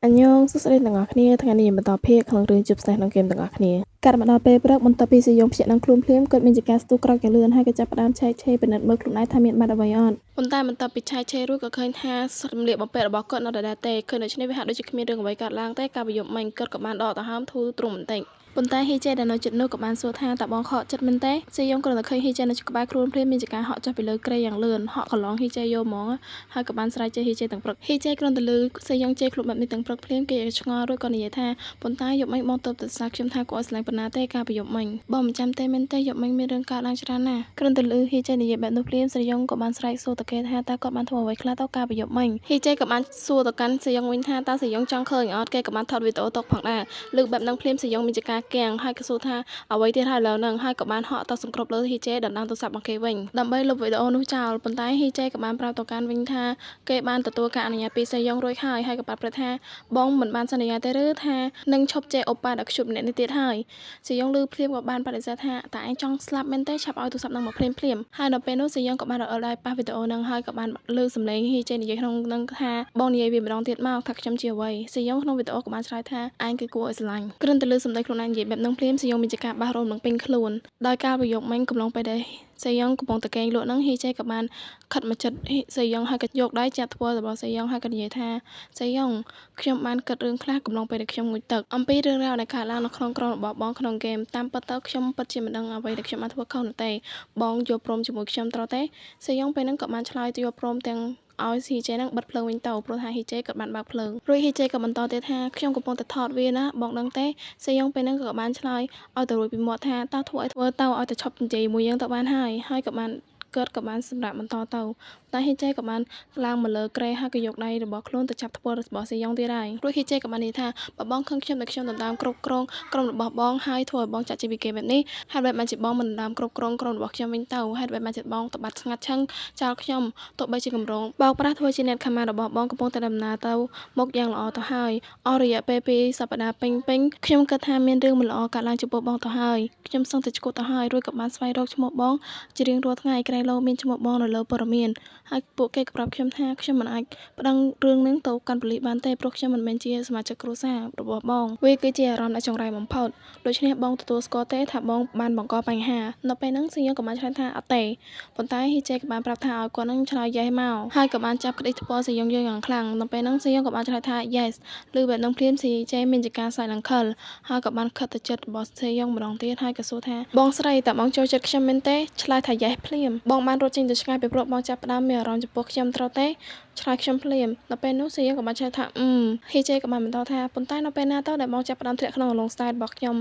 អាញងសួស្តីទាំងអស់គ្នាថ្ងៃនេះបន្តភាគក្នុងរឿងជប់ស្នេហ៍ក្នុងហ្គេមទាំងអស់គ្នាកាត់មកដល់ពេលព្រឹកបន្ទាប់ពីសយងភ្ញាក់នឹងខ្លួនភ្លាមគាត់មានជាការស្ទុះក្រោកយ៉ាងលឿនហើយក៏ចាប់ផ្ដើមឆែកឆេរពិនិត្យមើលខ្លួនឯងថាមានបាត់អ្វីអត់ប៉ុន្តែបន្ទាប់ពីឆែកឆេររួចក៏ឃើញថាសម្លៀកបំពាក់របស់គាត់នៅដដែលទេឃើញដូច្នេះវាហាក់ដូចជាគ្មានរឿងអ្វីកើតឡើងទេកាលពីយប់មិញគាត់ក៏បានដកដង្ហើមធូរទ្រង់បន្តិចប៉ុន្តែហ៊ីចេដែលនៅជិតនោះក៏បានសួរថាតើបងខកចិត្តមែនទេសេយងគ្រាន់តែឃើញហ៊ីចេនៅក្បែរខ្លួនភ្លាមមានជាការហក់ចុះពីលើគ្រែយ៉ាងលឿនហក់កន្លងហ៊ីចេយកហ្មងហើយក៏បានស្រែកជេរហ៊ីចេទាំងព្រឹកហ៊ីចេគ្រាន់តែឮសេយងជេរខ្លួនបែបនេះទាំងព្រឹកភ្លាមគេឆ្ងល់រួចក៏និយាយថាប៉ុន្តែយប់មិញបងទៅទៅសារខ្ញុំថាគួរឲ្យស្រឡាញ់ប៉ុណ្ណាទេកាលពីយប់មិញបងមិនចាំទេមែនទេយប់មិញមានរឿងកើតឡើងច្រើនណាស់គ្រាន់តែឮហ៊ីចេនិយាយបែបនោះភ្លាមសេយងក៏បានស្រែកសួរទៅគេថាតើគាត់បានធ្វើអ្វីខ្លះទៅកាលពីយប់មិញហ៊ីចេក៏បានសួរទៅកាន់សេយងវិញថាតើសេយងចង់ឃើញអត់គេក៏បានថតវីដេអូទុកផងដែរលើកបែបហ្នឹងភ្លាមសេយងមានជាការគាំងហើយក៏សួរថាអ្វីទៀតហើយឥឡូវហ្នឹងហើយក៏បានហក់ទៅសង្គ្រប់លើហ៊ីចេដណ្ដើមទូរស័ព្ទរបស់គេវិញដើម្បីលុបវីដេអូនោះចោលប៉ុន្តែហ៊ីចេក៏បានប្រាប់ទៅកាន់វិញថាគេបានទទួលការអនុញ្ញាតពីសេយងរួចហើយហើយក៏ប្រាប់ថាបងមិនបានសន្យាទេឬថានឹងឈប់ជេរអូប៉ាដល់ខ្ជប់ម្នាក់នេះទៀតហើយសេយងលឺភ្លាមក៏បានបដិសេធថាតើឯងចង់ស្លាប់មែនទេឆាប់ឲ្យទូរស័ព្ទនឹងមកភ្លាមភ្លាមហើយនៅពេលនោះសេយងក៏បានរអិលដៃប៉ះវីដេអូនឹងហើយក៏បានលើសំឡេងហ៊ីចេនិយាយក្នុងនឹងថាបងនិយាយវាម្ដងទៀតមកថាខ្ញុំជាអ្វីសេយងក្នុងវីដេអូក៏បានឆ្លើយថាឯងគឺគួរឲ្យស្រឡាញ់គ្រាន់តែលើសំដីខ្លួនឯងនិយាយបែបនឹងភ្លាមសេយងមានជាការបាសរោមនឹងពេញខ្លួនដោយការប្រយោគមិញកំឡុងពេលដែលសេយងកំពុងតែគេងលក់នឹងហ៊ីចេក៏បានខិតមកចិត្តសេយងហើយក៏យកដៃចាប់ធ្វើរបស់សេយងហើយក៏និយាយថាសេយងខ្ញុំបានគិតរឿងខ្លះកំឡុងពេលដែលខ្ញុំងូតទឹកអំពីរឿងរ៉ាវដែលកើតឡើងនៅក្នុងក្រុមរបស់បងក្នុងហ្គេមតាមពិតទៅខ្ញុំពិតជាមិនដឹងអ្វីដែលខ្ញុំបានធ្វើខុសនោះទេបងយល់ព្រមជាមួយខ្ញុំត្រូវទេសេយងពេលហ្នឹងក៏បានឆ្លើយយល់ព្រមទាំងឲ្យហ៊ីចេហ្នឹងបិទភ្លើងវិញទៅព្រោះថាហ៊ីចេក៏បានបើកភ្លើងរួចហ៊ីចេក៏បន្តទៀតថាខ្ញុំកំពុងតែថតវាណាបងដឹងទេសេយងពេលហ្នឹងក៏បានឆ្លើយឲ្យទៅរួចពីមាត់ថាតើធ្វើឲ្យធ្វើទៅឲ្យតែឈប់និយាយមួយយើងទៅបានហើយហើយក៏បានគាត់ក៏បានសម្រាប់បន្តទៅតែហ៊ីចេក៏បានឡើងមកលើគ្រែហើយក៏យកដៃរបស់ខ្លួនទៅចាប់ធ្វើរបស់សេយ៉ុងទៀតហើយរួចហ៊ីចេក៏បាននិយាយថាបើបងខឹងខ្ញុំដែលខ្ញុំដណ្ដើមគ្រប់គ្រងក្រុមរបស់បងហើយធ្វើឲ្យបងចាក់ជីវិតគេបែបនេះហេតុបែបបានជាបងមិនដណ្ដើមគ្រប់គ្រងក្រុមរបស់ខ្ញុំវិញទៅហេតុបែបបានជាបងទៅបាត់ស្ងាត់ឆឹងចោលខ្ញុំទោះបីជាកម្រងបោកប្រាស់ធ្វើជាអ្នកខមារបស់បងកំពុងតែដំណើរទៅមុខយ៉ាងល្អទៅហើយអស់រយៈពេល2សប្តាហ៍ពេញពេញខ្ញុំគិតថាមានរឿងមិនល្អកើតឡើងចំពោះបងទៅហើយខ្ញុំសឹងតែឈួតទៅហើយរួចក៏បានស្វែងរកឈ្មោះបងជារៀងរាល់ថ្ងៃក្រែងលោមានឈ្មោះបងនៅលើព័ត៌មានហើយពួកគេក៏ប្រាប់ខ្ញុំថាខ្ញុំមិនអាចប្តឹងរឿងនឹងទៅកាន់ប៉ូលីសបានទេព្រោះខ្ញុំមិនមែនជាសមាជិកគ្រួសាររបស់បងវាគឺជាអារម្មណ៍ដែលចង្រៃបំផុតដូច្នេះបងទទួលស្គាល់ទេថាបងបានបង្កបញ្ហានៅពេលហ្នឹងសញ្ញាក៏បានឆ្លើយថាអត់ទេប៉ុន្តែហ៊ីចេក៏បានប្រាប់ថាឲ្យគាត់នឹងឆ្លើយ yes មកហើយក៏បានចាប់ក្តីថ្ពាល់សយងយើងយ៉ាងខ្លាំងនៅពេលហ្នឹងសយងក៏បានឆ្លើយថា yes ឬបែបហ្នឹងភ្លាមស៊ីចេមានជាការសើចឡើងខិលហើយក៏បានខិតទៅចិត្តរបស់សយងម្ដងទៀតហើយក៏សួរថាបងស្រីតើបងចូលចិត្តខ្ញុំមែនទេឆ្លើយថា yes ភ្លាមបងបានរត់ចេញទៅឆ្ងាយពីព្រោះបងចាប់ផ្ដើមមានអារម្មណ៍ចំពោះខ្ញុំត្រូវទេឆ្លើយខ្ញុំភ្លាមដល់ពេលនោះសៀងក៏បានឆ្លើយថាអឺហ៊ីចេក៏បានបន្តថាប៉ុន្តែនៅពេលណាទៅដែលបងចាប់ផ្ដើមធ្លាក់ក្នុងអលងស្នេហ៍របស់ខ្ញុ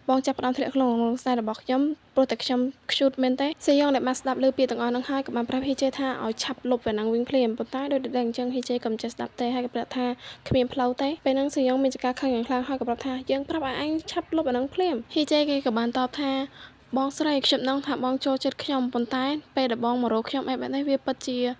ំបងចាប់ផ្ដើមធ្លាក់ក្នុងអលងស្នេហ៍របស់ខ្ញុំព្រោះតែខ្ញុំខ្ជូតមែនទេសៀងដែលបានស្ដាប់ឮពាក្យទាំងអស់ហ្នឹងហើយក៏បានប្រាប់ហ៊ីចេថាឲ្យឆាប់លុបវាហ្នឹងវិញភ្លាមប៉ុន្តែដោយដឹងអញ្ចឹងហ៊ីចេក៏មិនចេះស្ដាប់ទេហើយក៏ប្រាប់ថាគ្មានផ្លូវទេពេលហ្នឹងសៀងមានចការខឹងយ៉ាងខ្លាំងហើយក៏ប្រាប់ថាយើងប្រាប់ឲ្យអញឆាប់លុបអាហ្នឹងភ្លាមហ៊ីចេគេក៏បានតបថាបងស្រីខ្ញុំដឹងថាបងចូលចិត្តខ្ញុំប៉ុន្តែពេលដែលបងមករកខ្ញុំអីបែបនេះវាពិតជា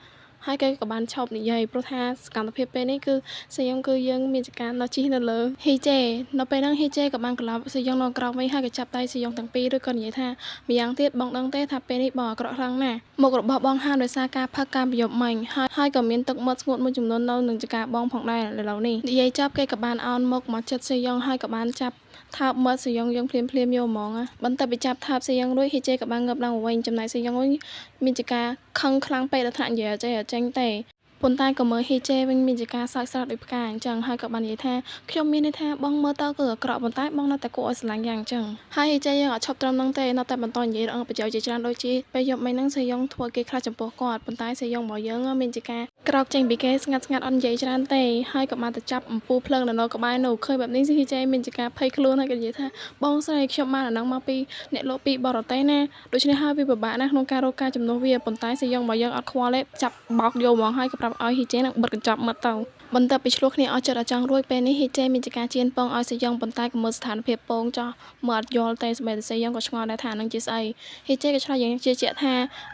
ហើយគេក៏បានឈប់និយាយព្រោះថាសកម្មភាពពេលនេះគឺសយងគឺយើងមានចការនៅជិះនៅលើហ៊ីចេនៅពេលហ្នឹងហ៊ីចេក៏បានត្រឡប់សយងនៅក្រោមវិញហើយក៏ចាប់ដៃសយងទាំងពីរឬក៏និយាយថាម្យ៉ាងទៀតបងដឹងទេថាពេលនេះបងអាក្រក់ខ្លាំងណាស់មុខរបស់បងហាមដោយសារការផឹកការប្រយប់មិញហើយក៏មានទឹកមាត់ស្ងួតមួយចំនួននៅនឹងចការបងផងដែរឥឡូវនេះនិយាយចាប់គេក៏បានអោនមុខមកចិត្តសយងហើយក៏បានចាប់ថើបមាត់សយងយើងភ្លាមភ្លាមយកហ្មងបន្ទាប់ពីចាប់ថើបសយងរួចហ៊ីចេក៏បានងើបឡើងវិញចំណែកសយងវិញមានជាការខឹងខ្លាំងពេកដល់ថ្នាក់និយាយចេះចេញទេប៉ុន្តែក៏មើលហ៊ីចេវិញមានជាការសើចស្រស់ដូចផ្កាអញ្ចឹងហើយក៏បាននិយាយថាខ្ញុំមានន័យថាបងមើលទៅគឺអាក្រក់ប៉ុន្តែបងនៅតែគួរឲ្យស្រឡាញ់យ៉ាងអញ្ចឹងហើយហ៊ីចេយើងអត់ឈប់ត្រឹមហ្នឹងទេនៅតែបន្តនិយាយរឿងប្រយោជន៍ជាច្រើនដូចជាពេលយប់មិញហ្នឹងសេយ៉ុងធ្វើគេខ្លះចំពោះគាត់ប៉ុន្តែសេយ៉ុងរបស់យើងមានជាការក្រោកចេញពីគេស្ងាត់ស្ងាត់អត់និយាយច្រើនទេហើយក៏បានទៅចាប់អំពូលភ្លើងនៅក្បែរនោះឃើញបែបនេះហ៊ីចេមានជាការភ័យខ្លួនហើយក៏និយាយថាបងស្រីខ្ញុំបានអាហ្នឹងមកពីអ្នកលក់ពីបរទេសណាដូច្នេះហើយវាពិបាកណាស់ក្នុងការរកការជំនួសវាប៉ុន្តែសេយ៉ុងរបស់យើងអត់ខ្វល់ទេចាប់បោកយកហ្មងហើយក៏ប្រាប់ឲ្យហ៊ីចេនឹងបិទកញ្ចប់មាត់ទៅបន្ទាប់ពីឆ្លោះគ្នាអស់ចិត្តអចង់រួចពេលនេះហ៊ីចេមានជាការជៀនពងឲ្យសេយ៉ុងប៉ុន្តែក៏មើលស្ថានភាពពងចោះមើលអត់យល់ទេសម្រាប់សេយ៉ុងក៏ឆ្ងល់ដែរថានឹងជាស្អីហ៊ីចេក៏ឆ្លើយយ៉ាងជឿជាក់ថ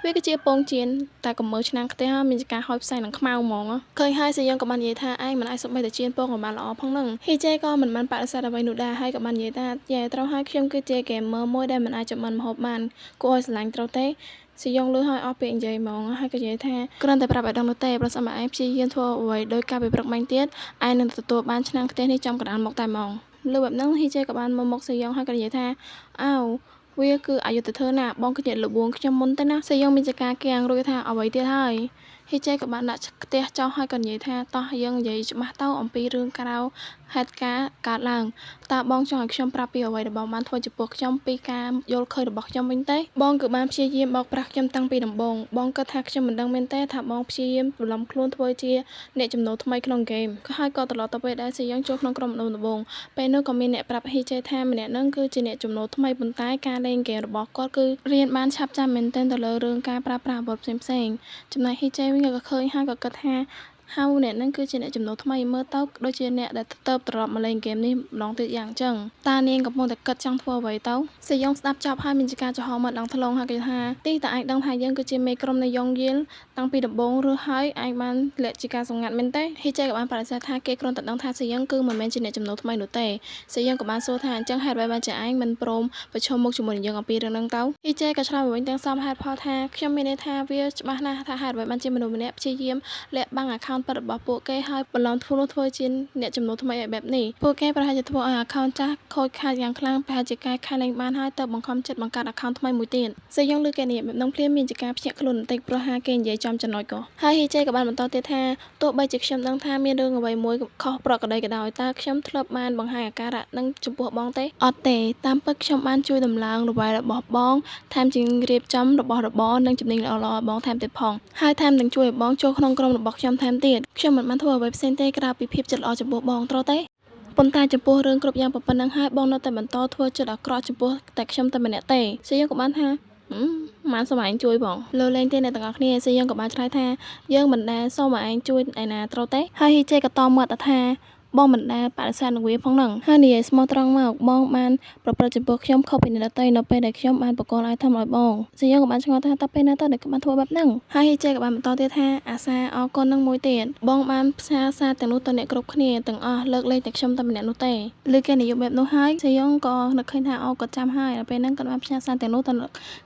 ាវាគឺជាពងជៀនតែក៏មើលឆ្នាំងខ្ទះមានជាការហុយផ្សែងនឹងខ្មៅហ្មងឃើញហើយសេយ៉ុងក៏បាននិយាយថាឯងមិនអាចសុំបីតែជៀនពងក៏បានល្អផងនឹងហ៊ីចេក៏មិនបានបដិសេធអ្វីនោះដែរហើយក៏បាននិយាយថាយ៉ែត្រូវហើយខ្ញុំគឺជា gamer មួយដែលមិនអាចចម្អិនម្ហូបបានគួរឲ្យស្រឡាញ់ត្រូវទេ ស៊ីយ៉ុងលឺហើយអស់ពាក្យនិយាយហ្មងហើយក៏និយាយថាគ្រាន់តែប្រាប់ឲ្យដឹងនោះទេប្រសិនបើឯងព្យាយាមធ្វើអ្វីដោយការពីព្រឹកមិញទៀតឯងនឹងទទួលបានឆ្នាំងខ្ទះនេះចំកណ្ដាលមុខតែហ្មងលឺបែបហ្នឹងហ៊ីជេក៏បានមើលមុខស៊ីយ៉ុងហើយក៏និយាយថាអោវាគឺអយុត្តិធម៌ណាស់បងគឺជាលបួងខ្ញុំមុនទៅណាស៊ីយ៉ុងមានចការគៀងរួចថាអ្វីទៀតហើយហ៊ីជេក៏បានដាក់ខ្ទះចោះហើយក៏និយាយថាតោះយើងនិយាយច្បាស់ទៅអំពីរឿងក្រៅហេតុការណ៍កើតឡើងតើបងចង់ឲ្យខ្ញុំប្រាប់ពីអ្វីដែលបងបានធ្វើចំពោះខ្ញុំពីការយល់ឃើញរបស់ខ្ញុំវិញទេបងគឺបានព្យាយាមបោកប្រាស់ខ្ញុំតាំងពីដំបូងបងគិតថាខ្ញុំមិនដឹងមែនទេថាបងព្យាយាមបន្លំខ្លួនធ្វើជាអ្នកចំណូលថ្មីក្នុងហ្គេមហើយក៏ត្រឡប់ទៅពេលដែលស៊ីយ៉ងចូលក្នុងក្រុមដំបូងពេលនោះក៏មានអ្នកប្រាប់ហ៊ីជេថាម្នាក់ហ្នឹងគឺជាអ្នកចំណូលថ្មីប៉ុន្តែការលេងហ្គេមរបស់គាត់គឺរៀនបានឆាប់ចាំមែនទែនទៅលើរឿងការប្រើប្រាស់អាវុធផ្សេងៗចំណែកហ៊ីជេវិញក៏ឃើញហើយក៏គិតថាហៅអ្នកហ្នឹងគឺជាអ្នកចំណូលថ្មីមើលទៅដូចជាអ្នកដែលទៅត្រឡប់មកលេងហ្គេមនេះម្ដងទៀតយ៉ាងអញ្ចឹងតានាងកំពុងតែគិតចង់ធ្វើអ្វីទៅសយងស្ដាប់ចប់ហើយមានជាការចំហមាត់ឡើងថ្លង់ហើយគេថាទីតើឯងដឹងថាយើងគឺជាមេក្រុមនៃយ៉ងយៀលតាំងពីដំបូងឬហើយឯងបានលាក់ជាការសម្ងាត់មែនទេហ៊ីចេក៏បានបដិសេធថាគេគ្រាន់តែដឹងថាសយងគឺមិនមែនជាអ្នកចំណូលថ្មីនោះទេសយងក៏បានសួរថាអញ្ចឹងហេតុអ្វីបានជាឯងមិនព្រមប្រឈមមុខជាមួយនឹងយើងអំពីរឿងហ្នឹងទៅហ៊ីចេក៏ឆ្លើយមកវិញទាំងសមហេតុផលថាខ្ញុំមានន័យថាវាច្បាស់ណាស់ថាហេតុអ្វីបានជាមនុស្សម្នាក់ព្យាយាមលាក់បាំង account ពិតរបស់ពួកគេហើយបន្លំធ្វើធ្វើជាអ្នកចំណូលថ្មីឲ្យបែបនេះពួកគេប្រហែលជាធ្វើឲ្យ account ចាស់ខូចខាតយ៉ាងខ្លាំងប្រហែលជាកែខែលែងបានហើយទៅបង្ខំចិត្តបង្កើត account ថ្មីមួយទៀតសយងលើគេនេះបែបនោះភ្លាមមានជាការភ្ញាក់ខ្លួនបន្តិចព្រោះហាគេនិយាយចំចំណុចក៏ហើយហ៊ីចេក៏បានបន្តទៀតថាទោះបីជាខ្ញុំដឹងថាមានរឿងអ្វីមួយខុសប្រក្រតីក៏ដោយតើខ្ញុំធ្លាប់បានបង្ហាញអាការៈនឹងចំពោះបងទេអត់ទេតាមពិតខ្ញុំបានជួយដំឡើងល្បែរបស់បងថែមជាងរៀបចំរបស់របរនិងជំនាញល្អៗឲ្យបងថែមទៀតផងហើយថែមទាំងជួយឲ្យបងចូលក្នុងក្រុមរបស់ខ្ញុំថែមទៀតខ្ញុំមិនបានធ្វើអ្វីផ្សេងទេក្រៅពីភាពចិត្តល្អចំពោះបងត្រូវទេប៉ុន្តែចំពោះរឿងគ្រប់យ៉ាងប៉ុណ្ណឹងហើយបងនៅតែបន្តធ្វើចិត្តអាក្រក់ចំពោះតែខ្ញុំតែម្នាក់ទេសៀងក៏បានថាម៉ានសមឯងជួយបងលើលេងទេអ្នកទាំងអស់គ្នាសៀងក៏បានឆ្លើយថាយើងមិនដែលសូមឲ្យឯងជួយឯណាត្រូវទេហើយហ៊ីចេក៏តមាត់ថាបងមិនដែលបដិសេធនឹងវាផងហ្នឹងហើយនិយាយស្មោះត្រង់មកបងបានប្រព្រឹត្តចំពោះខ្ញុំខុសពីអ្នកដទៃនៅពេលដែលខ្ញុំបានបកល item ឲ្យបងសៀងក៏បានឆ្ងល់ថាតើពេលណាទៅដែលគាត់បានធ្វើបែបហ្នឹងហើយហ៊ីចេក៏បានបន្តទៀតថាអាសាអរគុណនឹងមួយទៀតបងបានផ្សាសារទាំងនោះទៅអ្នកគ្រប់គ្នាទាំងអស់លើកលែងតែខ្ញុំតែម្នាក់នោះទេឬគេនិយាយបែបនោះហើយសៀងក៏នឹកឃើញថាអូគាត់ចាំហើយដល់ពេលហ្នឹងគាត់បានផ្ញើសារទាំងនោះទៅ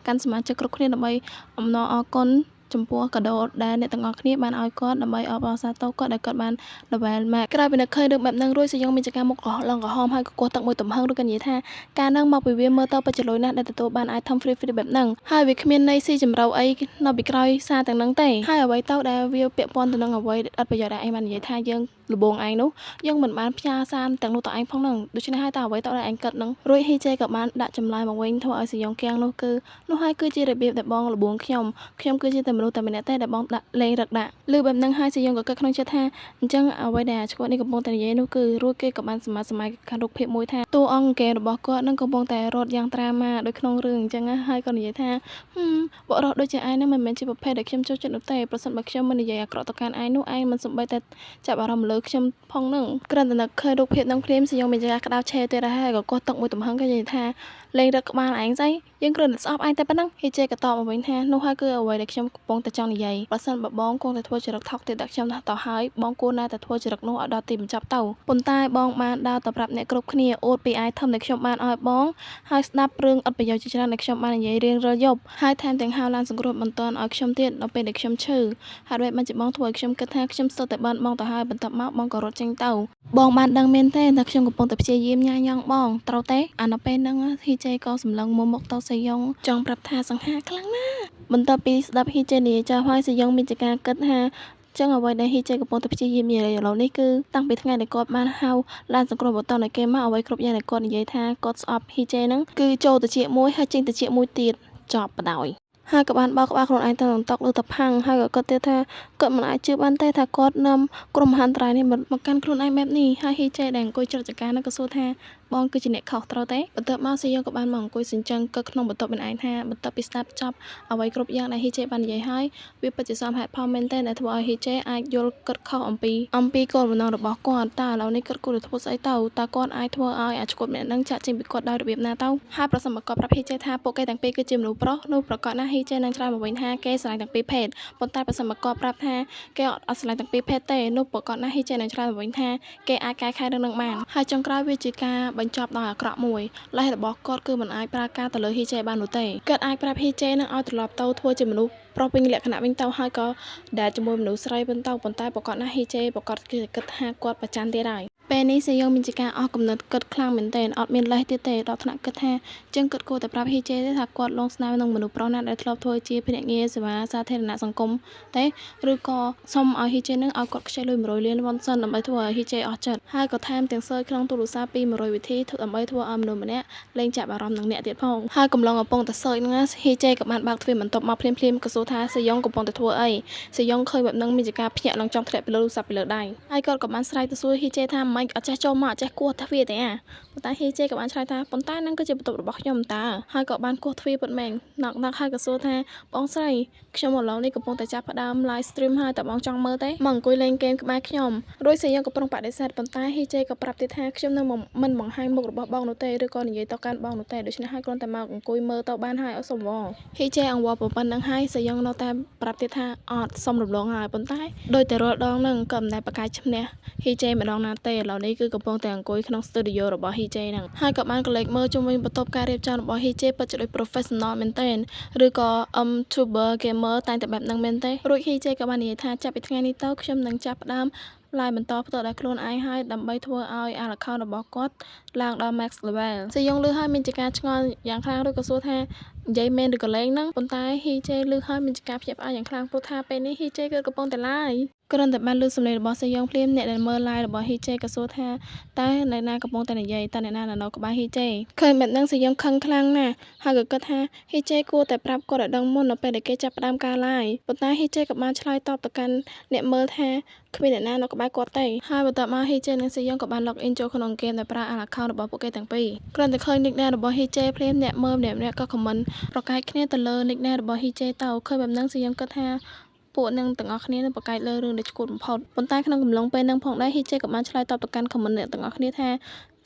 កាន់សមាជិកគ្រប់គ្នាដើម្បីអំណរអគុណចំពោះកាដូដែលអ្នកទាំងអស់គ្នាបានឲ្យគាត់ដើម្បីអបអរសាទរគាត់ដែលគាត់បាន level max ក្រោយពីនឹកឃើញរឿងបែបហ្នឹងរួចសយងមានចការមុខក្រហមឡើងក្រហមហើយក៏គោះទឹកមួយទំហឹងរួចក៏និយាយថាការហ្នឹងមកពីវាមើលទៅពិតជាលុយណាស់ដែលទទួលបាន item free free បែបហ្នឹងហើយវាគ្មានន័យស៊ីជម្រៅអីនៅពីក្រោយសារទាំងហ្នឹងទេហើយអ្វីទៅដែលវាពាក់ព័ន្ធទៅនឹងអ្វីអត់ប្រយោជន៍ដែលឯងបាននិយាយថាយើងលបងឯងនោះយើងមិនបានផ្ញើសារទាំងនោះទៅឯងផងហ្នឹងដូច្នេះហើយតើអ្វីទៅដែលឯងគិតហ្នឹងរួចហ៊ីចេក៏បានដាក់ចម្លើយមកវិញធ្វើឲ្យសយងគៀងនោះគឺនោះហើយគឺជារបៀបដែលបងលបងខ្ញុំខ្ញុំគឺជាតែមនុស្សតែម្នាក់ទេដែលបងដាក់លេងរឹកដាក់ឮបែបហ្នឹងហើយសយងក៏គិតក្នុងចិត្តថាអញ្ចឹងអ្វីដែលអាឆ្កួតនេះកំពុងតែនិយាយនោះគឺរួចគេក៏បានសម័យខាងរូបភាពមួយថាតួអង្គគេរបស់គាត់នឹងកំពុងតែរត់យ៉ាងត្រាម៉ាដូចក្នុងរឿងអញ្ចឹងហើយក៏និយាយថាបរិសុទ្ធដូចជាឯងនឹងមិនមែនជាប្រភេទដែលខ្ញុំចូលចិត្តនោះទេប្រសិនបើខ្ញុំមិននិយាយអាក្រក់ទៅកាន់ឯងនោះឯងមិនសំបីតែចាប់អារម្មណ៍លើខ្ញុំផងនឹងគ្រាន់តែនឹកឃើញរូបភាពនឹងភ្លាមសយងមានការក្តៅឆេទៀតហើយក៏កោះទឹកមួយទំហឹងគេនិយាយថាលេងរឹកក្បាលឯងស្អីយើងគ្រាន់តែស្អប់ឯងតែប៉ុណ្ណឹងហ៊ីចេក៏តបមកវិញថានោះហើយគឺអ្វីដែលខ្ញុំកំពុងតែចង់និយាយបើសិនបើបងគង់តែធ្វើចរិតថោកទាបដាក់ខ្ញុំទៅហើយបងគួរណាស់តែធ្វើចរិតនោះឲ្យដល់ទីបញ្ចប់ទៅប៉ុន្តែបងបានដើរទៅប្រាប់អ្នកគ្រប់គ្នាអួតពី item ដែលខ្ញុំបានឲ្យបងហើយស្ដាប់រឿងអត់ប្រយោជន៍ជាច្រើនដែលខ្ញុំបាននិយាយរៀងរាល់យប់ហើយថែមទាំងហៅឡានសង្គ្រោះបន្ទាន់ឲ្យខ្ញុំទៀតដល់ពេលដែលខ្ញុំឈឺហេតុអ្វីបានជាបងធ្វើឲ្យខ្ញុំគិតថាខ្ញុំស្ទើរតែបានបងទៅហើយបន្ទាប់មកបងក៏រត់ចេញទៅបងបានដឹងមែនទេថាខ្ញុំកំពុងតែព្យាយាមញ៉ាញ៉ងបងត្រូវទេអានៅពេលហ្នឹងហ៊ីចេក៏សម្លឹងមើលមុខទៅសយងចង់ប្រាប់ថាសង្ហាខ្លាំងណាស់បន្ទាប់ពីស្ដាប់ហ៊ីចេនិយាយចោលហើយសយងមានជាការគិតថាចឹងអ្វីដែលហ៊ីចេកំពុងតែព្យាយាមនិយាយឥឡូវនេះគឺតាំងពីថ្ងៃដែលគាត់បានហៅឡានសង្គ្រោះបន្តឲ្យគេមកអ្វីគ្រប់យ៉ាងដែលគាត់និយាយថាគាត់ស្អប់ហ៊ីចេហ្នឹងគឺចូលទៅជាមួយហើយចេញទៅជាមួយទៀតចប់បដ ாய் ហើយក៏បានបោកក្បាលខ្លួនឯងទៅនឹងតុលើតផាំងហើយក៏គាត់ទៀតថាគាត់មិនអាចជឿបានទេថាគាត់នាំក្រុមមហន្តរាយនេះមកកាន់ខ្លួនឯងបែបនេះហើយហ៊ីចេដែលអង្គុយច្រត់ចកានោះក៏សួរថាបងគឺជាអ្នកខុសត្រូវទេបន្ទាប់មកសៀងក៏បានមកអង្គុយសញ្ជឹងកឹកក្នុងបន្ទប់ម្នាក់ឯងថាបន្ទាប់ពីស្ដាប់ចប់អ្វីគ្រប់យ៉ាងដែលហ៊ីចេបាននិយាយហើយវាពិតជាសមហេតុផលមែនទែនដែលធ្វើឲ្យហ៊ីចេអាចយល់គិតខុសអំពីគោលបំណងរបស់គាត់តើឥឡូវនេះគាត់គួរតែធ្វើស្អីទៅតើគាត់អាចធ្វើឲ្យអាឆ្កួតម្នាក់នឹងចាក់ចេញពីគាត់ដោយរបៀបណាទៅហើយប្រសិនបើគាត់ប្រាប់ហ៊ីចេថាពួកគេទាំងពីរគឺជាមនុស្សប្រុសនោះប្រកាសណាស់ហ៊ីចេនឹងឆ្លើយមកវិញថាគេស្រឡាញ់ទាំងពីរភេទប៉ុន្តែប្រសិនបើគាត់ប្រាប់ថាគេអត់ស្រឡាញ់ទាំងពីរភេទទេនោះប្រកាសណាស់ហ៊ីចេនឹងឆ្លើយមកវិញថាគេអាចកែខែរឿងនឹងបានហើយចុងក្រោយវាជាការ បញ្ចប់ដោយអាក្រក់មួយលេសរបស់គាត់គឺមិនអាចប្រើការទៅលើហ៊ីជេបាននោះទេគាត់អាចប្រាប់ហ៊ីជេនឹងឲ្យត្រឡប់ទៅធ្វើជាមនុស្សប្រុសពេញលក្ខណៈវិញទៅហើយក៏ដែលជាមួយមនុស្សស្រីវិញទៅប៉ុន្តែប្រកាសណាស់ហ៊ីជេប្រកាសគឺគិតថាគាត់ប្រច័នទៀតហើយពេលនេះសេយ៉ងមានជាការអស់កំណត់គិតខ្លាំងមែនទែនអត់មានលេសទៀតទេដល់ថ្នាក់គិតថាចឹងគិតគួរតែប្រាប់ហ៊ីជេទេថាគាត់លងស្នេហ៍នឹងមនុស្សប្រុសណាដែលធ្លាប់ធ្វើជាភ្នាក់ងារសេវាសាធារណៈសង្គមទេឬក៏សុំឲ្យហ៊ីជេនឹងឲ្យគាត់ខ្ចីលុយ100លានវ៉ុនសិនដើម្បីធ្វើឲ្យហ៊ីជេអស់ចិត្តហើយក៏ថែមទាំងសើចក្នុងទូរស័ព្ទពី100វិធីដើម្បីធ្វើឲ្យមនុស្សម្នាក់លែងចាប់អារម្មណ៍នឹងអ្នកទៀតផងហើយកំឡុងកំពុងតែសើចហ្នឹងហ៊ីជេក៏បានបើកទ្វារបន្ទប់មកភ្លាមៗក៏សួរថាសេយ៉ងកំពុងតែធ្វើអីសេយ៉ងឃើញបែបហ្នឹងមានជាការភ្ញាក់ឡើងចង់ធ្លាក់ពីលើទូរស័ព្ទពីលើដៃហើយគាត់ក៏បានស្រែកទៅសួរហ៊ីជេថាម៉េចអត់ចេះចូលមកអត់ចេះគោះទ្វារទេអាប៉ុន្តែហ៊ីជេក៏បានឆ្លើយថាប៉ុន្តែហ្នឹងគឺជាបន្ទប់របស់ខ្ញុំតើហើយក៏បានគោះទ្វារពិតមែនណកណកហើយក៏សួរថាបងស្រីខ្ញុំឥឡូវនេះកំពុងតែចាប់ផ្ដើម live stream ហើយតើបងចង់មើលទេមកអង្គុយលេងហ្គេមក្បែរខ្ញុំរួចសេយ៉ងក៏ប្រុងបដិសេធប៉ុន្តែហ៊ីជេក៏ប្រាប់ទៀតថាខ្ញុំនឹងមិនបង្ហាញមុខរបស់បងនោះទេឬក៏និយាយទៅកាន់បងនោះទេដូច្នេះហើយគ្រាន់តែមកអង្គុយមើលទៅបានហើយអត់សុំវងហ៊ីជេអង្វរប៉ុណ្្នឹងហើយសេយ៉ងនៅតែប្រាប់ទៀតថាអត់សុំរំលងហើយប៉ុន្តែដោយតែរាល់ដងហ្នឹងក៏មិនដែលប្រកែកឈ្នះហ៊ីជេម្ដងណាទេឥឡូវនេះគឺកំពុងតែអង្គុយក្នុង studio របស់ហ៊ីជេហ្នឹងហើយក៏បានកលេចមើលជុំវិញបន្ទប់ការរៀបចំរបស់ហ៊ីជេពិតជាដូច professional មែនទែនឬក៏ YouTuber gamer តែងតែបែបហ្នឹងមែនទេរួចហ៊ីជេក៏បាននិយាយថាចាប់ពីថ្ងៃនេះទៅខ្ញុំនឹងចាប់ផ្ដើម live បន្តផ្ទាល់ដោយខ្លួនឯងហើយដើម្បីធ្វើឲ្យ account របស់គាត់ឡើងដល់ max level សេយ៉ងលឺហើយមានជាការឆ្ងល់យ៉ាងខ្លាំងឬក៏សួរថានិយាយមែនឬក៏លេងហ្នឹងប៉ុន្តែហ៊ីជេលឺហើយមានជាការភ្ញាក់ផ្អើលយ៉ាងខ្លាំងព្រោះថាពេលនេះហ៊ីជេគឺកំពុងតែ live គ្រាន់តែបានលឺសំឡេងរបស់សេយ៉ងភ្លាមអ្នកដែលមើល live របស់ហ៊ីជេក៏សួរថាតើអ្នកណាកំពុងតែនិយាយតើអ្នកណានៅក្បែរហ៊ីជេឃើញបែបហ្នឹងសេយ៉ងខឹងខ្លាំងណាស់ហើយក៏គិតថាហ៊ីជេគួរតែប្រាប់គាត់ឲ្យដឹងមុននៅពេលដែលគេចាប់ផ្ដើមការ live ប៉ុន្តែហ៊ីជេក៏បានឆ្លើយតបទៅកាន់អ្នកមើលថាគ្មានអ្នកណានៅក្បែរគាត់ទេហើយបន្ទាប់មកហ៊ីជេនិងសេយ៉ងក៏បាន log in ចូលក្នុងហ្គេមដោយប្រើ account របស់ពួកគេទាំងពីរគ្រាន់តែឃើញ nickname របស់ហ៊ីជេភ្លាមអ្នកមើលម្នាក់ៗក៏ comment ប្រកែកគ្នាទៅលើ nickname របស់ហ៊ីជេទៅឃើញបែបហ្នឹងសេយ៉ងគិតថាពួកនឹងទាំងអស់គ្នានឹងប្រកែកលើរឿងដែលឆ្កួតបំផុតប៉ុន្តែក្នុងកំឡុងពេលហ្នឹងផងដែរហ៊ីជេក៏បានឆ្លើយតបទៅកាន់ comment អ្នកទាំងអស់គ្នាថ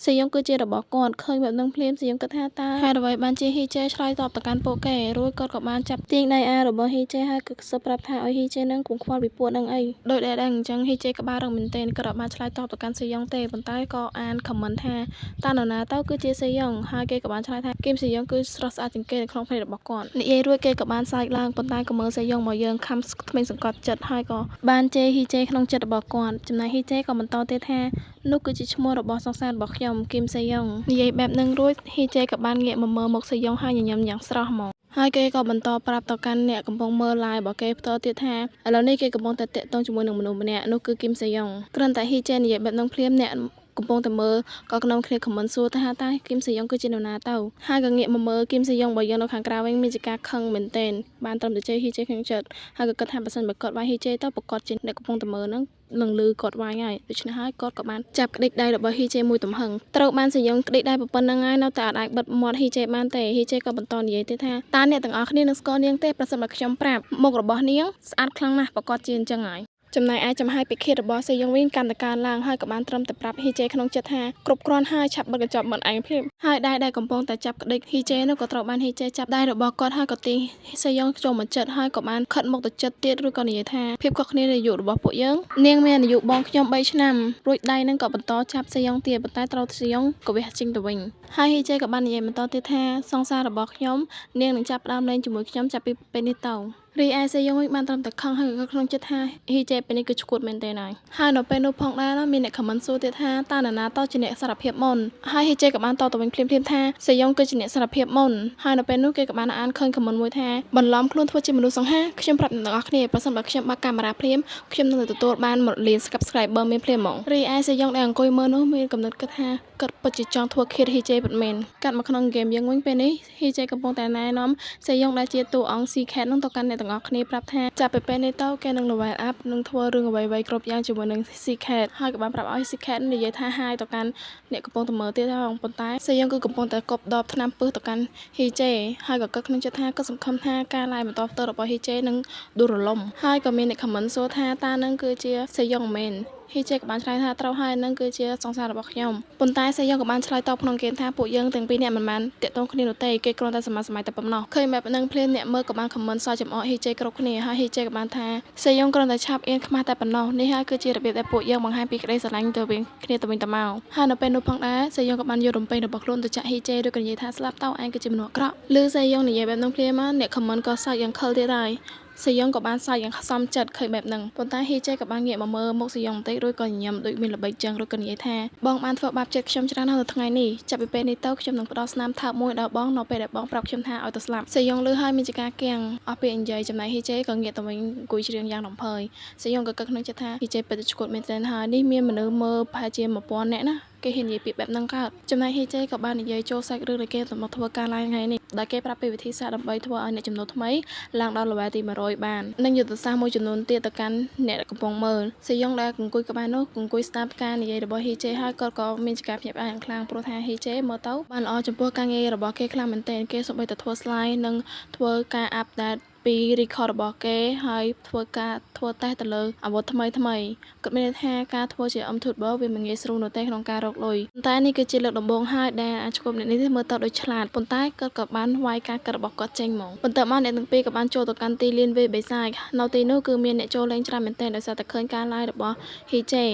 ាសេយ៉ងគឺជារបស់គាត់ឃើញបែបហ្នឹងភ្លាមសេយ៉ងគិតថាតើហេតុអ្វីបានជាហ៊ីជេឆ្លើយតបទៅកាន់ពួកគេរួចគាត់ក៏បានចាប់ទាញដៃអារបស់ហ៊ីជេហើយក៏សឹបប្រាប់ថាឲ្យហ៊ីជេនឹងកុំខ្វល់ពីពួកហ្នឹងអីដោយដែលដឹងអញ្ចឹងហ៊ីជេក្បាលរឹងមែនទែនគាត់អត់បានឆ្លើយតបទៅកាន់សេយ៉ងទេប៉ុន្តែក៏អាន comment ថាតើនរណាទៅគឺជាសេយ៉ងហើយគេក៏បានឆ្លើយថាគីមសេយ៉ងគឺស្រស់ស្អាតជាងគេនៅក្នុងភ្នែករបស់គាត់និយាយរួចគេក៏បានសើចឡើងប៉ុន្តែក៏មើលសេយ៉ងមកយើងខំថ្មិញសង្កត់ចិត្តហើយក៏បានជេរហ៊ីជេក្នុងចិត្តរបស់គាត់ចំណែកហ៊ីជេក៏បន្តទៀតថានោះគឺជាឈ្មោះរបស់សង្សាររបស់ខ្ញុំគីមសេយ៉ងនិយាយបែបហ្នឹងរួចហ៊ីជេក៏បានងាកមកមើលមុខសេយ៉ងហើយញញឹមយ៉ាងស្រស់ហ្មងហើយគេក៏បន្តប្រាប់ទៅកាន់អ្នកកំពុងមើល live របស់គេផ្ទាល់ទៀតថាឥឡូវនេះគេកំពុងតែតាក់ទងជាមួយនឹងមនុស្សម្នាក់នោះគឺគីមសេយ៉ងគ្រាន់តែហ៊ីជេនិយាយបែបហ្នឹងភ្លាមអ្នកកំពុងតែមើលក៏ក្នុងគ្នា comment សួរថាតើគីមសេយ៉ងគឺជានរណាទៅហើយក៏ងាកមកមើលគីមសេយ៉ងរបស់យើងនៅខាងក្រៅវិញមានជាការខឹងមែនទែនបានត្រឹមតែជេរហ៊ីជេក្នុងចិត្តហើយក៏គិតថាបើសិនបើគាត់វាយហ៊ីជេទៅប្រកាសជាអ្នកកំពុងតែមើលហ្នឹងនឹងលឺគាត់វាយហើយដូច្នេះហើយគាត់ក៏បានចាប់ក្តិចដៃរបស់ហ៊ីជេមួយទំហឹងត្រូវបានសយងក្តិចដៃប៉ុណ្្នឹងហើយនៅតែអាចបិទមាត់ហ៊ីជេបានទេហ៊ីជេក៏បន្តនិយាយទៀតថាតើអ្នកទាំងអស់គ្នានឹងស្គាល់នាងទេប្រសិនបើខ្ញុំប្រាប់មុខរបស់នាងស្អាតខ្លាំងណាស់ប្រកាសជាអញ្ចឹងហើយចំណែកឯចំហាយពិឃាតរបស់សេយ៉ុងវិញកាន់តែកើនឡើងហើយក៏បានត្រឹមតែប្រាប់ហ៊ីជេក្នុងចិត្តថាគ្រប់គ្រាន់ហើយឆាប់បិទកញ្ចប់មាត់ឯងភ្លាមហើយដៃដែលកំពុងតែចាប់ក្តិចហ៊ីជេនោះក៏ត្រូវបានហ៊ីជេចាប់ដៃរបស់គាត់ហើយក៏ទាញសេយ៉ុងចូលមកចិត្តហើយក៏បានខិតមុខទៅចិត្តទៀតឬក៏និយាយថាភាពខុសគ្នានៃអាយុរបស់ពួកយើងនាងមានអាយុបងខ្ញុំ3ឆ្នាំរួចដៃនឹងក៏បន្តចាប់សេយ៉ុងទៀតប៉ុន្តែត្រូវសេយ៉ុងក៏វះចេញទៅវិញហើយហ៊ីជេក៏បាននិយាយបន្តទៀតថាសង្សាររបស់ខ្ញុំនាងនឹងចាប់ផ្ដើមលេងជាមួយខ្ញុំចាប់ពីពេលនេះទៅរីឯសេយ៉ុងវិញបានត្រឹមតែខឹងហើយក៏ក្នុងចិត្តថាហ៊ីជេពេលនេះគឺឈួតមែនទែនហើយហើយនៅពេលនោះផងដែរមានអ្នក comment សួរទៀតថាតើនរណាតជាអ្នកសារភាពមុនហើយហ៊ីជេក៏បានតបទៅវិញភ្លាមៗថាសេយ៉ុងគឺជាអ្នកសារភាពមុនហើយនៅពេលនោះគេក៏បានអានឃើញ comment មួយថាបន្លំខ្លួនធ្វើជាមនុស្សសង្ហាខ្ញុំប្រាប់អ្នកទាំងអស់គ្នាប្រសិនបើខ្ញុំបើកកាមេរ៉ាភ្លាមខ្ញុំនឹងទទួលបាន1លាន subscriber មានភ្លាមហ្មងរីឯសេយ៉ុងដែលអង្គុយមើលនោះមានកំណត់គិតថាគាត់ពិតជាចង់ធ្វើឃាតហ៊ីជេពិតមែនកាត់មកក្នុងហ្គេមយើងវិញពេលនេះហ៊ីជេកំពុងតែណែនាំសេយ៉ុងដែលជាតួអង្គ Secret នោះទៅកាន់អ្នកទាំងអស់គ្នាប្រាប់ថាចាប់ពីពេលនេះទៅគេនឹង level up នឹងធ្វើរឿងអ្វីៗគ្រប់យ៉ាងជាមួយនឹង Secret ហើយក៏បានប្រាប់ឲ្យ Secret និយាយថា hi ទៅកាន់អ្នកកំពុងតែមើលទៀតផងប៉ុន្តែសេយ៉ុងគឺកំពុងតែគប់ដបថ្នាំពឹសទៅកាន់ហ៊ីជេហើយក៏គិតក្នុងចិត្តថាក៏សង្ឃឹមថាការ live បន្តផ្ទាល់របស់ហ៊ីជេនឹងដួលរលំហើយក៏មានអ្នក comment សួរថាតើនឹងគឺជាសេយ៉ុងមែន ហ៊ីចេក៏បានឆ្លើយថាត្រូវហើយនឹងគឺជាសង្សាររបស់ខ្ញុំប៉ុន្តែសេយ៉ងក៏បានឆ្លើយតបក្នុងហ្គេមថាពួកយើងទាំងពីរនាក់មិនបានតាក់ទងគ្នានោះទេគេគ្រាន់តែសម័យសម័យតែប៉ុណ្ណោះឃើញបែបហ្នឹងភ្លាមអ្នកមើលក៏បាន comment សើចចំអកហ៊ីចេគ្រប់គ្នាហើយហ៊ីចេក៏បានថាសេយ៉ងគ្រាន់តែឆាប់អៀនខ្មាស់តែប៉ុណ្ណោះនេះហើយគឺជារបៀបដែលពួកយើងបង្ហាញពីក្តីស្រឡាញ់ទៅវិញគ្នាទៅវិញទៅមកហើយនៅពេលនោះផងដែរសេយ៉ងក៏បានយករំពេងរបស់ខ្លួនទៅចាក់ហ៊ីចេឬក៏និយាយថាស្លាប់តោឯងគឺជាមនុស្សអាក្រក់ឮសេយ៉ងនិយាយបែបហ្នឹងភ្លាមអ្នក comment ក៏សើចយ៉ាងខិលទៀតហើយសេយ៉ងក៏បានសើចយ៉ាងសមចិត្តឃើញបែបហ្នឹងប៉ុន្តែហ៊ីចេក៏បានងាកមកមើលមុខសេយ៉ងបន្តិចរួចក៏ញញឹមដូចមានល្បិចចឹងរួចក៏និយាយថាបងបានធ្វើបាបចិត្តខ្ញុំច្រើនណាស់នៅថ្ងៃនេះចាប់ពីពេលនេះទៅខ្ញុំនឹងផ្ដល់ស្នាមថើបមួយដល់បងនៅពេលដែលបងប្រាប់ខ្ញុំថាឲ្យទៅស្លាប់សេយ៉ងឮហើយមានជាការគាំងអស់ពាក្យនិយាយចំណែកហ៊ីចេក៏ងាកទៅវិញអង្គុយច្រៀងយ៉ាងរំភើយសេយ៉ងក៏គិតក្នុងចិត្តថាហ៊ីចេពិតជាឆ្កួតមែនទែនហើយនេះមានមនុស្សមើលប្រហែលជា1000នាក់ណាគេហ៊ាននិយាយពាក្យបែបហ្នឹងកើតចំណែកហ៊ីចេក៏បាននិយាយចូលសាច់រឿងដែលគេទៅមកធ្វើការឡើងថ្ងៃនេះដែលគេប្រាប់ពីវិធីសាស្ត្រដើម្បីធ្វើឲ្យអ្នកចំណូលថ្មីឡើងដល់ level ទី100បាននិងយុទ្ធសាស្ត្រមួយចំនួនទៀតទៅកាន់អ្នកកំពុងមើលសេយ៉ងដែលអង្គុយក្បែរនោះអង្គុយស្ដាប់ការនិយាយរបស់ហ៊ីចេហើយគាត់ក៏មានជាការភ្ញាក់ផ្អើលយ៉ាងខ្លាំងព្រោះថាហ៊ីចេមើលទៅបានល្អចំពោះការងាររបស់គេខ្លាំងមែនទែនគេសូម្បីតែធ្វើ slide និងធ្វើការ update ពី record របស់គេហើយធ្វើការធ្វើតេស្តទៅលើអាវុធថ្មីថ្មីគាត់មានន័យថាការធ្វើជា YouTuber វាមិនងាយស្រួលនោះទេក្នុងការរកលុយប៉ុន្តែនេះគឺជាលើកដំបូងហើយដែលអាចឈប់អ្នកនេះមើលទៅដូចឆ្លាតប៉ុន្តែគាត់ក៏បានវាយការគិតរបស់គាត់ចេញមកបន្ទាប់មកអ្នកទាំងពីរក៏បានចូលទៅកាន់ទីលានវាយបិសាចនៅទីនោះគឺមានអ្នកចូលលេងច្រើនមែនទែនដោយសារតែឃើញការ live របស់ហ៊ីចេ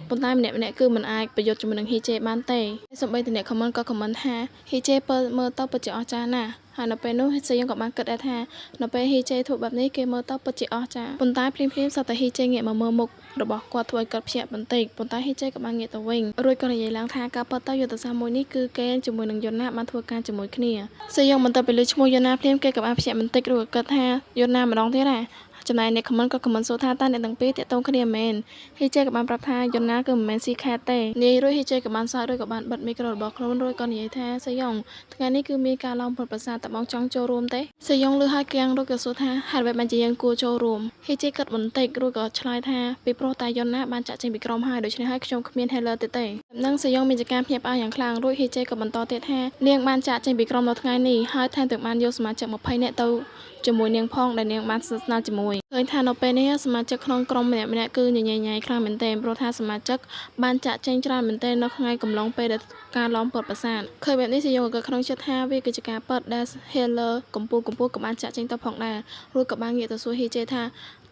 ប៉ុន្តែម្នាក់ម្នាក់គឺមិនអាចប្រយុទ្ធជាមួយនឹងហ៊ីចេបានទេសូម្បីតែអ្នក comment ក៏ comment ថាហ៊ីចេពើមើលទៅពិតជាអស្ចារ្យណាស់ហើយនៅពេលនោះសេយ៉ងក៏បានគិតដែរថានៅពេលហ៊ីចេធ្វើបែបនេះគេមើលទៅពិតជាអស្ចារ្យប៉ុន្តែភ្លាមភ្លាមសត្វតែហ៊ីចេងាកមកមើលមុខរបស់គាត់ធ្វើឲ្យគាត់ភ្ញាក់បន្តិចប៉ុន្តែហ៊ីចេក៏បានងាកទៅវិញរួចក៏និយាយឡើងថាការពិតទៅយុទ្ធសាស្ត្រមួយនេះគឺគេជាមួយនឹងយូណាបានធ្វើការជាមួយគ្នាសេយ៉ងបន្ទាប់ពីលើឈ្មោះយូណាភ្លាមគេក៏បានភ្ញាក់បន្តិចរួចក៏គិតថាយូណាម្ដងទៀតណាចំណែកអ្នក comment ក៏ comment សួរថាតើអ្នកទាំងពីរតាក់ទងគ្នាមែនហ៊ីចេក៏បានប្រាប់ថាយូណាគឺមិនមែនស៊ីខែទេនិយាយរួចហ៊ីចេក៏បានសើចរួចក៏បានបិទមីក្រូរបស់ខ្លួនរួចក៏និយាយថាសេយ៉ងថ្ងៃនេះគឺមានការឡោមព័ទ្ធប្រាសាទតើបងចង់ចូលរួមទេសេយ៉ងលឺហើយគាំងរួចក៏សួរថាហេតុអ្វីបានជាយើងគួរចូលរួមហ៊ីចេគិតបន្តិចរួចក៏ឆ្លើយថាពីព្រោះតែយូណាបានចាក់ចេញពីក្រុមហើយដូច្នេះហើយខ្ញុំគ្មាន healer ទៀតទេនឹងសេយ៉ងមានជាការភ្ញាក់ផ្អើលយ៉ាងខ្លាំងរួចហ៊ីចេក៏បន្តទៀតថានាងបានចាក់ចេញពីក្រុមនៅថ្ងៃនេះហើយថែមទាំងបានយកសមាជិក20នាក់ទៅជាមួយនាងផងដែលនាងបានស្និទ្ធស្នាលជាមួយឃើញថានៅពេលនេះសមាជិកក្នុងក្រុមម្នាក់ម្នាក់គឺញញញ៉ៃខ្លាំងមែនទែនព្រោះថាសមាជិកបានចាក់ចេញច្រើនមែនទែននៅថ្ងៃកំឡុងពេលដែលការឡោមព័ទ្ធប្រាសាទឃើញបែបនេះសយងក៏ក្នុងចិត្តថាវាគឺជាការពិតដែល healer កំពូលកំពូលក៏បានចាក់ចេញទៅផងដែររួចក៏បានងាកទៅសួរហ៊ីចេថា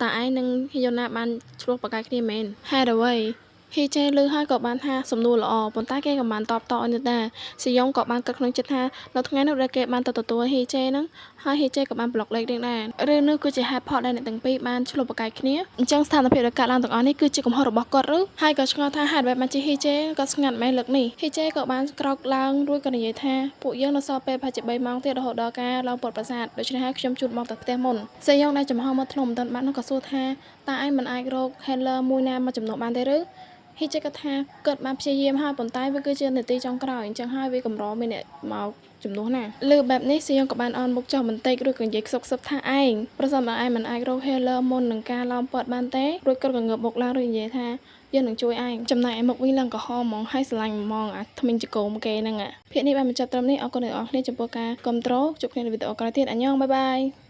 តើឯងនិងយូណាបានឆ្លោះប្រកែកគ្នាមែនហេតុអ្វីហ៊ីចេលឺហើយក៏បានថាសំណួរល្អប៉ុន្តែគេក៏បានតបតឲ្យដែរសយងក៏បានគិតក្នុងចិត្តថានៅថ្ងៃនោះដែលគេបានទៅទទួលហ៊ីចេហ្នឹងហើយហ៊ីចេក៏បានប្លុកលេខរៀងដែររឿងនោះគឺជាហេតុផលដែលអ្នកទាំងពីរបានឆ្លោះប្រកែកគ្នាអញ្ចឹងស្ថានភាពដែលកើតឡើងទាំងអស់នេះគឺជាកំហុសរបស់គាត់ឬហើយក៏ឆ្ងល់ថាហេតុអ្វីបានជាហ៊ីចេក៏ស្ងាត់មែនលើកនេះហ៊ីចេក៏បានក្រោកឡើងរួចក៏និយាយថាពួកយើងនៅសល់ពេលប្រហែលជា3ម៉ោងទៀតរហូតដល់ការឡើងព័ទ្ធប្រាសាទដូច្នេះហើយខ្ញុំជូនបងទៅផ្ទះមុនសយងដែលចំហមកធ្នមមិនទាន់បាននោះក៏សួរថាតើឯងមិនអាចរក healer មួយណាមកចំណុះបានទេឬហ៊ីចេក៏ថាគាត់បានព្យាយាមហើយប៉ុន្តែវាគឺជានាទីចុងក្រោយអញ្ចឹងហើយវាកម្រមានអ្នកមកជំនួសណាលើបែបនេះសៀងក៏បានអន់មុខចុះបន្តិចរួចក៏និយាយខ្សុកខ្សឹបថាឯងប្រសិនបើឯងមិនអាចរក healer មុននឹងការឡោមព័ទ្ធបានទេរួចគាត់ក៏ងើបមុខឡើងរួចនិយាយថាយើងនឹងជួយឯងចំណែកឯមុខវិញឡើងក្រហមហ្មងហើយស្រឡាញ់ហ្មងអាថ្មិញចកោមគេហ្នឹងភាគនេះបានបញ្ចប់ត្រឹមនេះអរគុណអ្នកនរគ្នាចំពោះការគាំទ្រជួបគ្នានៅវីដេអូក្រោយទៀតអាញ៉ងបាយបាយ។